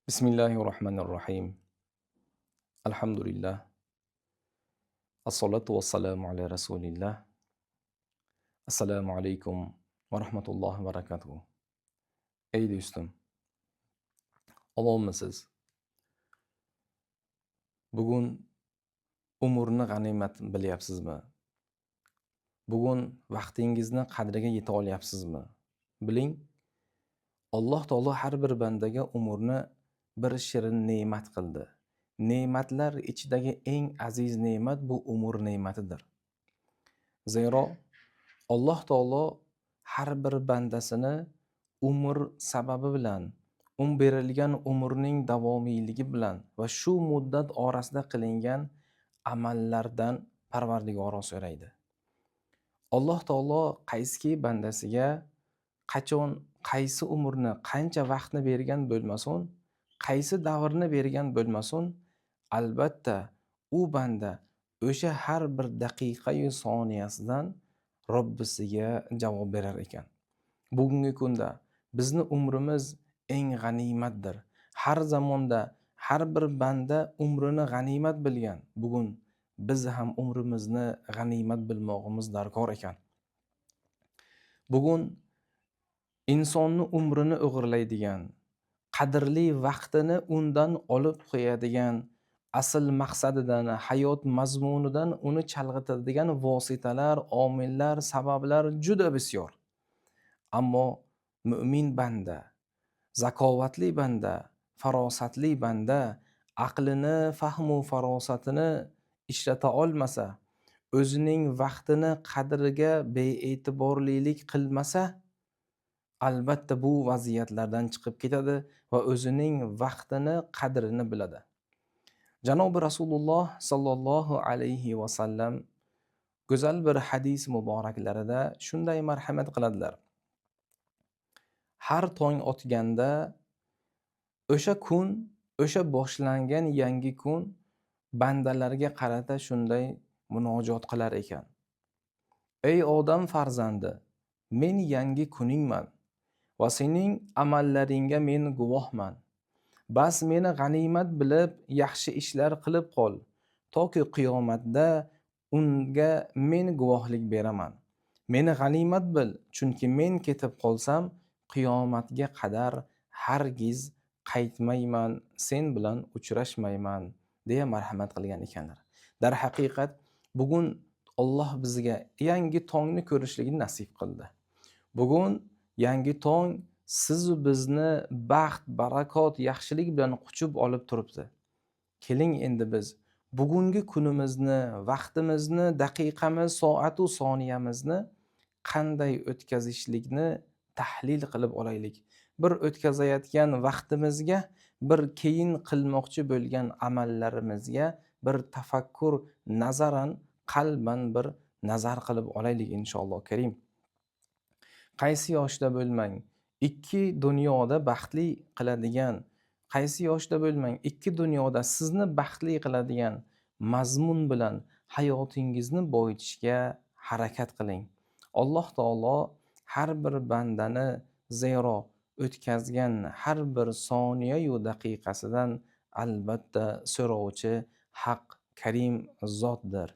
Bismillahi rohmanir rohim. Alhamdulillah. Assolatu vassalamu ala rasulillah. Assalomu alaykum va rahmatullohi va barakatuh. Ey do'stim, omonmisiz? Bugun umrni g'animat bilyapsizmi? Bugun vaqtingizni qadriga yeta olyapsizmi? Biling, Alloh taolo har bir bandaga umrni bir shirin ne'mat qildi. Ne'matlar ichidagi eng aziz ne'mat bu umr ne'matidir. Zero Alloh taolo har bir bandasini umr sababi bilan, berilgan umrning davomiyligi bilan va shu muddat orasida qilingan amallardan Parvardigoro so'raydi. Alloh taolo qaysiki bandasiga qachon, qaysi umrni, qancha vaqtni bergan bo'lmasin, qaysi davrni bergan bo'lmasin, albatta u banda o'sha har bir daqiqayu soniyasidan Robbisiga javob berar ekan. Bugungi kunda bizni umrimiz eng g'animatdir. Har zamonda har bir banda umrini g'animat bilgan. Bugun biz ham umrimizni g'animat bilmog'imiz darkor ekan. Bugun insonni umrini o'g'irlaydigan, qadrli vaqtini undan olib qo'yadigan, asl maqsadidan, hayot mazmunidan uni chalg'itadigan vositalar, omillar, sabablar juda bisyor. Ammo mo'min banda, zakovatli banda, farosatli banda aqlini, fahmu farosatini ishlata olmasa, o'zining vaqtini qadriga bee'tiborlilik qilmasa, albatta bu vaziyatlardan chiqib ketadi va o'zining vaqtini qadrini biladi. Janobi Rasululloh sollallohu alayhi vasallam go'zal bir hadis muboraklarida shunday marhamat qiladilar. Har tong otganda o'sha kun, o'sha boshlangan yangi kun bandalarga qarata shunday munojot qilar ekan. Ey odam farzandi, men yangi kuningman va sening amallaringga men guvohman. Bas meni g'animat bilib, yaxshi ishlar qilib qol, toki qiyomatda unga men guvohlik beraman. Meni g'animat bil, chunki men ketib qolsam, qiyomatga qadar hargiz qaytmayman, sen bilan uchrashmayman, deya marhamat qilgan ekanlar. Darhaqiqat, bugun Alloh bizga yangi tongni ko'rishlikni nasib qildi. Bugun yangi tong sizu bizni baxt, barakot, yaxshilik bilan quchib olib turibdi. Keling, endi biz bugungi kunimizni, vaqtimizni, daqiqamiz, soatu soniyamizni qanday o'tkazishlikni tahlil qilib olaylik. Bir o'tkazayotgan vaqtimizga, bir keyin qilmoqchi bo'lgan amallarimizga bir tafakkur nazaran, qalban bir nazar qilib olaylik inshaalloh karim. Qaysi yoshda bo'lmang, ikki dunyoda baxtli qiladigan, qaysi yoshda bo'lmang, ikki dunyoda sizni baxtli qiladigan mazmun bilan hayotingizni boyitishga harakat qiling. Alloh taolo har bir bandani zero o'tkazgan har bir soniyayu daqiqasidan albatta so'rovchi haq karim zotdir.